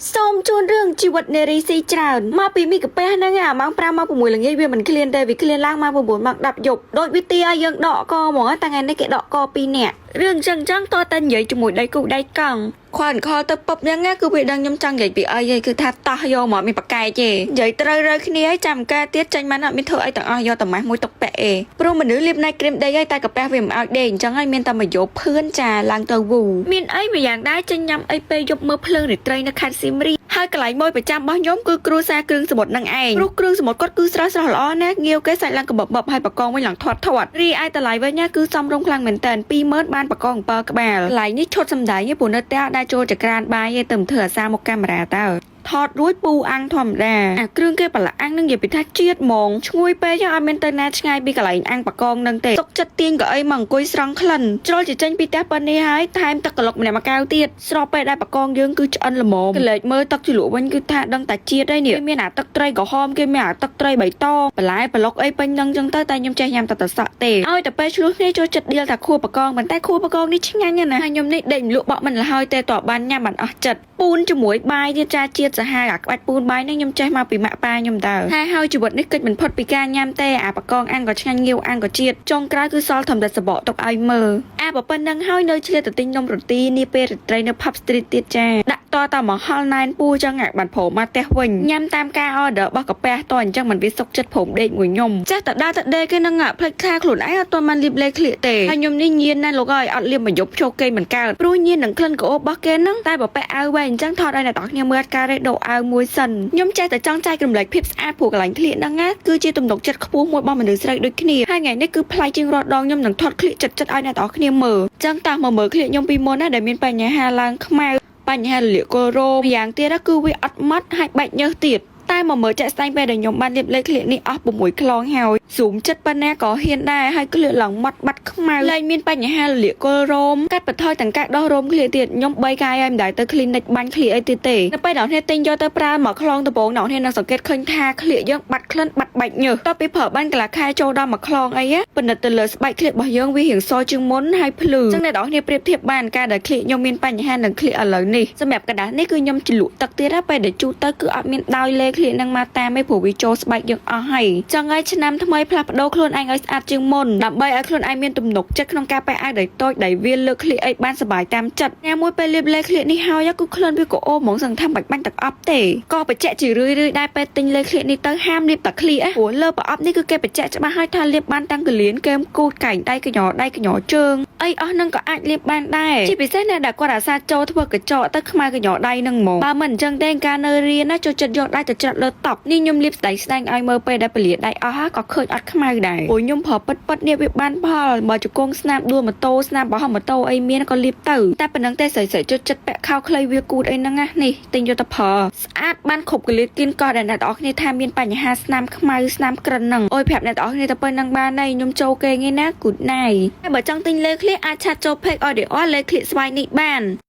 សូមជូនរឿងជីវិតនារីស៊ីច្រើនមកពីមីកាពះហ្នឹងអាម៉ោង5ម៉ោង6ល្ងាចវាមិនឃ្លានទេវាឃ្លានឡើងម៉ោង9ម៉ោង10យប់ដូចវិទីឲ្យយើងដកកហ្មងតែថ្ងៃនេះគេដកក2នាក់រឿងចឹងចឹងតតែនិយាយជាមួយដៃគូដៃកង់ខ្វល់ខលទៅពឹបហ្នឹងណាគឺវាដឹងខ្ញុំចង់និយាយពីអីឯងគឺថាតោះយកមកមានបកែកទេនិយាយត្រូវរើគ្នាឲ្យចាំការទៀតចាញ់បានអត់មានធ្វើអីទាំងអស់យកតែម៉ាស់មួយទុកពាក់ឯងព្រោះមនុស្សលាបណៃគ្រីមដេកឲ្យតែកាពះវាមិនឲ្យដេកអញ្ចឹងហើយមានតែមកយកភឿនចាឡើងទៅវូមានអីមួយយ៉ាងដែរចេញញ៉ាំអីពេលយប់មើលភ្លើងរាត្រីនៅខេត្តសៀមរាបហើយកន្លែងមួយប្រចាំរបស់ខ្ញុំគឺគ្រួសារគ្រឿងសមុទ្រនឹងឯងព្រោះគ្រឿងសមុទ្រគាត់គឺស្រស់ស្រស់ល្អណាស់ងាវគេសាច់ឡើងកបបបហើយបកងវិញឡើងធាត់ធាត់រីឯតម្លៃវិញណាគឺសមរម្យខ្លាំងមែនតើ20000បានបកង7ក្បាលកន្លែងនេះឈុតសំដែងឯងព្រោះនៅផ្ទះអត់ដែលចូលចក្រានបាយឯងទៅធ្វើអាសាមកកាមេរ៉ាតើថតរួចពូអាំងធម្មតាអាគ្រឿងគេប្រឡាក់អាំងនឹងនិយាយពីថាជាតិហ្មងឈ្ងុយពេកអត់មានទៅណាឆ្ងាយពីកន្លែងអាំងបកងនឹងទេទុកចិត្តទាញក៏អីមកអង្គុយស្រង់ក្លិនជ្រុលជាចេញពីផ្ទះប៉ុណ្នេះហើយថែមទឹកក្លុកម្នាក់មួយកែវទៀតស្របពេលដែលបកងយើងគឺឆ្អិនល្មមកលេចមើលទឹកជ្រលក់វិញគឺថាដឹងតែជាតិហើយនេះគេមានអាទឹកត្រីក្រហមគេមានអាទឹកត្រីបៃតងបន្លែប្លុកអីពេញនឹងចឹងទៅតែខ្ញុំចេះញ៉ាំតែតសក់ទេឲ្យតែពេលឆ្លោះគ្នាចូលចិត្តដៀលថាខួបកងប៉ុន្តែខួបកងនេះឆ្ងាញ់ណាស់ហើយខ្ញុំនេះដេកមលក់បក់មិនលហើយទេតើបានញ៉ាំបានអស់ចិត្តពូនជាមួយបាយទៀតចាជាតិសាហាវអាក្បាច់ពូនបាយនេះខ្ញុំចេះមកពីម៉ាក់ប៉ាខ្ញុំតើហើយហើយជីវិតនេះកិច្ចមិនផុតពីការញ៉ាំទេអាបកងអាំងក៏ឆ្ងាញ់ងាវអាំងក៏ជាតិចុងក្រោយគឺសល់ធំតែសបកទុកឲ្យមើលអាបើប៉ុណ្្នឹងហើយនៅឆ្លៀតទៅទិញនំរ៉ូទីនេះពេលរាត្រីនៅ Pub Street ទៀតចាដាក់តតមកហល់ណែនពូចឹងអាបានព្រមមកផ្ទះវិញញ៉ាំតាមការ order របស់កាពះតអញ្ចឹងមិនវាសុកចិត្តព្រមដេកមួយខ្ញុំចេះតែដើរទៅដេកគេនឹងផ្លេចខាខ្លួនឯងអត់ទាន់បានលាបលេឃ្លៀកទេហើយខ្ញុំនេះញៀនណាស់លោកអើយអត់លាបមកយប់ចូលគេមិនកើតព្រោះញៀននឹងក្លិនក្អូបរបស់គេហ្នឹងតែបើពាក់អាវវិញអញ្ចឹងថតឲ្យអ្នកនរគ្នាមើលអត់ការទេដូរអាវមួយសិនខ្ញុំចេះតែចង់ចែករំលែកភាពស្អាតព្រោះកន្លែងឃ្លៀកហ្នឹងណាគឺជាទំនុកចិត្តខ្ពស់មួយរបស់មនុស្សស្រីដូចគ្នាហើយថ្ងៃនេះគឺប្លែកជាងរាល់ដងខ្ញុំនឹងថតឃ្លៀកចិត្តចិត្តឲ្យអ្នកនរគ្នាមើលអញ្ចឹងតោះមកមើលឃ្លៀកខ្ញុំពីមុនណាដែលមានបញ្ហាឡើងខ្មៅបញ្ហារលាកគល់រោមយ៉ាងទៀតគឺវាអត់ម៉ត់ហើយបែកញើសទៀតតែមកមើលចាក់ស្ដែងពេលដែលខ្ញុំបានលាបលេខឃ្លៀកនេះអស់6ខ្លងហើយស៊ូមចិត្តប៉ុណ្ណាក៏ហ៊ានដែរហើយឃ្លៀកឡើងម៉ត់បាត់ខ្មៅលែងមានបញ្ហារលាកគល់រោមកាត់បន្ថយទាំងការដោះរោមឃ្លៀកទៀតខ្ញុំ3កាយហើយមិនដែលទៅ clinic បាញ់ឃ្លៀកអីទៀតទេនៅពេលដល់អ្នកទិញយកទៅប្រើមកខ្លងដំបូងអ្នកនឹងសង្កេតឃើញថាឃ្លៀកយើងបាត់ក្លិនបាត់បែកញើសតទៅពីប្រើបានកន្លះខែចូលដល់មួយខ្លងអីពិនិត្យទៅលើស្បែកឃ្លៀករបស់យើងវារៀងសជាងមុនហើយភ្លឺចឹងអ្នកនរគ្នាប្រៀបធៀបបានការដែលឃ្លៀកខ្ញុំមានបញ្ហានឹងឃ្លៀកឥឡូវនេះសម្រាប់ក្រដាសនេះគឺខ្ញុំជ្រលក់ទឹកទៀតណាពេលដែលជូតទៅគឺអត់មានដោយលេឃ្លៀកនឹងមកតាមទេព្រោះវាចូលស្បែកយើងអស់ហើយចឹងហើយឆ្នាំថ្មីផ្លាស់ប្ដូរខ្លួនឯងឲ្យស្អាតជាងមុនដើម្បីឲ្យខ្លួនឯងមានទំនុកចិត្តក្នុងការពាក់អាវដែលតូចដែលវាលើកឃ្លៀកអីបានសប្បាយតាមចិត្តញ៉ាំមួយពេលលាបលេឃ្លៀកនេះហើយគឺក្លិនវាក៏អូហ្មងសឹងថាបាច់បាញ់ទឹកអប់ទេក៏បញ្ជាក់ជារឿយៗដែរពេលទិញលេឃ្លៀកនេះទៅហាមលាបតែឃ្លៀកព្រោះលើប្រអប់នេះគឺគេបញ្ជាក់ច្បាស់ហើយថាលាបបានតាំងកលៀនកែមគូតកែងដៃកញ្ញដៃកញ្ញជើងអីអស់នឹងក៏អាចលាបបានដែរជាពិសេសអ្នកដែលគាត់អាសាចូលធ្វើកញ្ចក់ទៅខ្មៅកញ្ញដៃនឹងហ្មងបើមិនអញ្ចឹងទេការនៅរៀនណាចូលចិត្តយកដៃទៅច្រត់លើតុនេះខ្ញុំលាបស្ដែងស្ដែងឲ្យមើលពេលដែលពលាដៃអស់ក៏ឃើញអត់ខ្មៅដែរព្រោះខ្ញុំប្រើពិតពិតនេះវាបានផលបើជង្គង់ស្នាមដួលម៉ូតូស្នាមបោះម៉ូតូអីមានក៏លាបទៅតែប៉ុណ្្នឹងទេស្រីស្រីចូលចិត្តពាក់ខោខ្លីវាគូតអីហ្នឹងណានេះទិញយកទៅប្រើស្អាតបានគ្រប់កលៀតគៀនកោះដែលអ្នកនរគ្នាថាមានបញ្ហាស្នាមខ្មៅស្នាមក្រិនហ្នឹងអូយប្រាប់អ្នកនរគ្នាទៅប៉ុណ្្នឹងបានហើយខ្ញុំចូលគេងឯណា good night ហើយបើចង់ទិញលេឃ្លៀកអាច chat ចូល page audio លេឃ្លៀកស្វ័យនេះបាន។